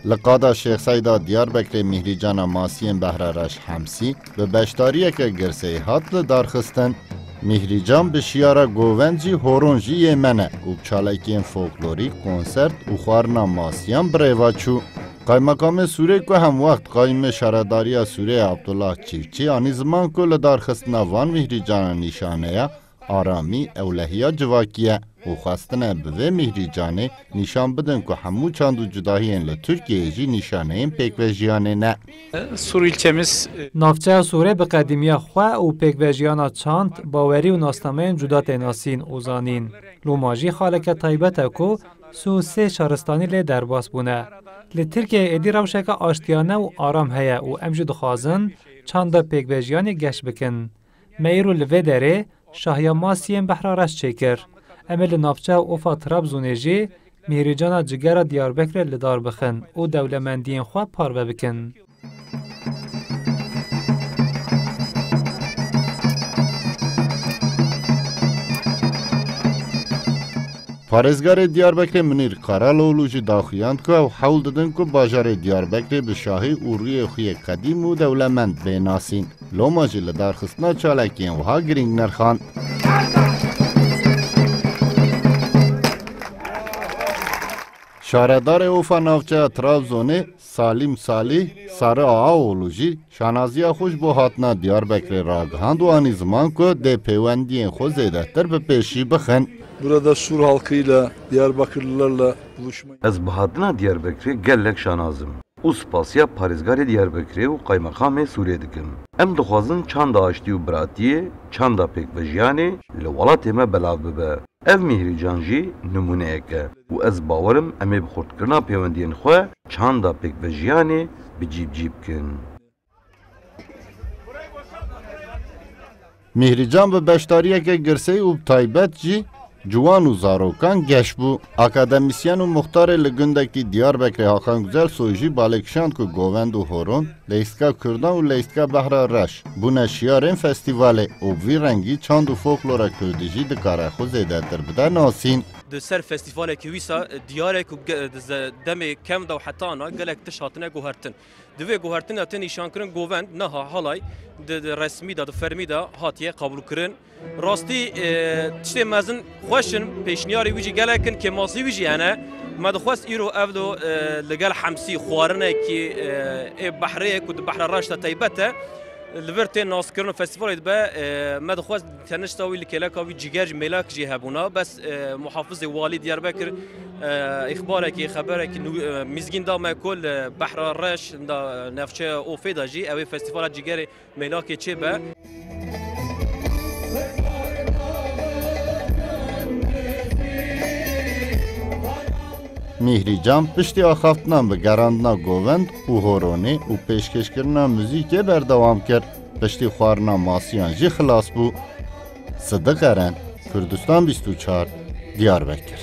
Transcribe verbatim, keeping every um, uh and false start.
Li qada Şêx Seyda Diyarbekirê Mîhrîcana Masiyên Behra Reş Hemsî bi beşdariyeke girseyî hat lidarxistin. Mîhrîcan bi şiyara govend jî horon jî yê me ne û bi çalakiyên folklorîk, konsert û xwarina masiyan bi rê ve çû. Qaymeqamê Sûrê ku hemwext qayîmê şaredariya Sûrê Abdullah Çîfçî anî ziman ku lidarxistina van mîhrîcana nîşaneya aramî, ewlehiya civakî ye û xwestine bi vê mîhrîcanê nîşan bidin ku hemû çand û cudahiyên li Tirkiyeyê jî nîşaneyên pêkvejiyanê ne. Sur ilçemiz, e, Navçeya Sûrê bi qedîmiya xwe û pêkvejiyana çand, bawerî û nasnameyên cuda tê nasîn û zanîn. Loma jî xaleke taybet e ku sî û sê şaristanî lê derbas bûne. Li Tirkiyeyê êdî rewşeke aştiyane û aram heye û em jî dixwazin çanda pêkvejiyanê geş bikin. Me îro li vê derê şahiya masiyên Behra Reş çêkir. Em ê li navçeya û ofa Trabzonê jî mîhrîcana cigera Diyarbekirê li dar bixin û dewlemendiyên xwe parve bikin. Parêzgarê Diyarbekirê Munîr Karaloğlu jî daxuyand ku ew hewl didin ku bajarê Diyarbekirê bi şahî û rûyê xwe yê qedîm û dewlemend bê nasîn. Loma jî lidarxistina çalakiyên wiha girîng nirxand. Şaredarê Ofa Navçeya Trabzonê Salîm Salîh Sarı Ağaoğlu jî şanaziya xwe ji bo hatina Diyarbekirê ragihand û anî ziman ku dê pêwendiyên xwe zêdetir bi pêşî bixin. Burada Sur halkıyla, Diyarbakırlılarla buluşma. Ez bi hatina Diyarbekirê gelek şanaz im û spasiya parêzgarê Diyarbekirê û qaymeqamê Sûrê dikim. Em dixwazin çanda aştî û biratiyê, çanda pêkvejiyanê li welatê me belav bibe. Ev mîhrîcan jî nimûneyek e û ez bawer im em ê bi xurtkirina pêwendiyên xwe çanda pêkvejiyanê bi cî bi cî bikin. Mîhrîcan bi beşdariyeke girseyî û bi taybet jî ciwan û zarokan geş bû. Akademîsyen û muxtarê li gundekî Diyarbekirê Hakan Güzelsoy jî balê kişand ku govend û horon, leyîstika Kurdan û leyîstika Behra Reş bûne şiyarên festîvalê û bi vî rengî çand û folklora kurdî jî dikare xwe zêdetir bide nasîn. Di ser festîvalekî wîsa diyar e ku ge-, di ze-, demê kevn de û heta ana gelek tişt hatine guhertin. Di vê guhertinê de tê nîşankirin govend niha halay di, di resmî de, di fermî de hatiye qebûlkirin. Rastî, e, tiştê mezin xweş in, pêşniyarê wî jî gelek in, kêmasî wî jî hene. Me dixwest îro ev do, e, li gel Hemsî xwarinekî, e, ê behrê ye ku di Behra Reş de taybet e. Li vir tê naskirin û festîvalê dibe, e, me dixwest tenişta wî li kêleka wî cîger jî mêlak jî hebûna. Bes, e, muhafizê walî Diyarbekir, e, îxbarekî, xeberekî nû-, e, mizgîn da me ku li Behra Reş da navçeya Ofê de jî ew ê festîvala cîgerê mêlakê çêbe. Mîhrîcan piştî axaftinan bi gerandina govend û horonê û pêşkêşkirina muzîkê berdewam kir. Piştî xwarina masiyan jî xilas bû. Sidiq Eren, Kurdistan bîst û çar, Diyarbekir.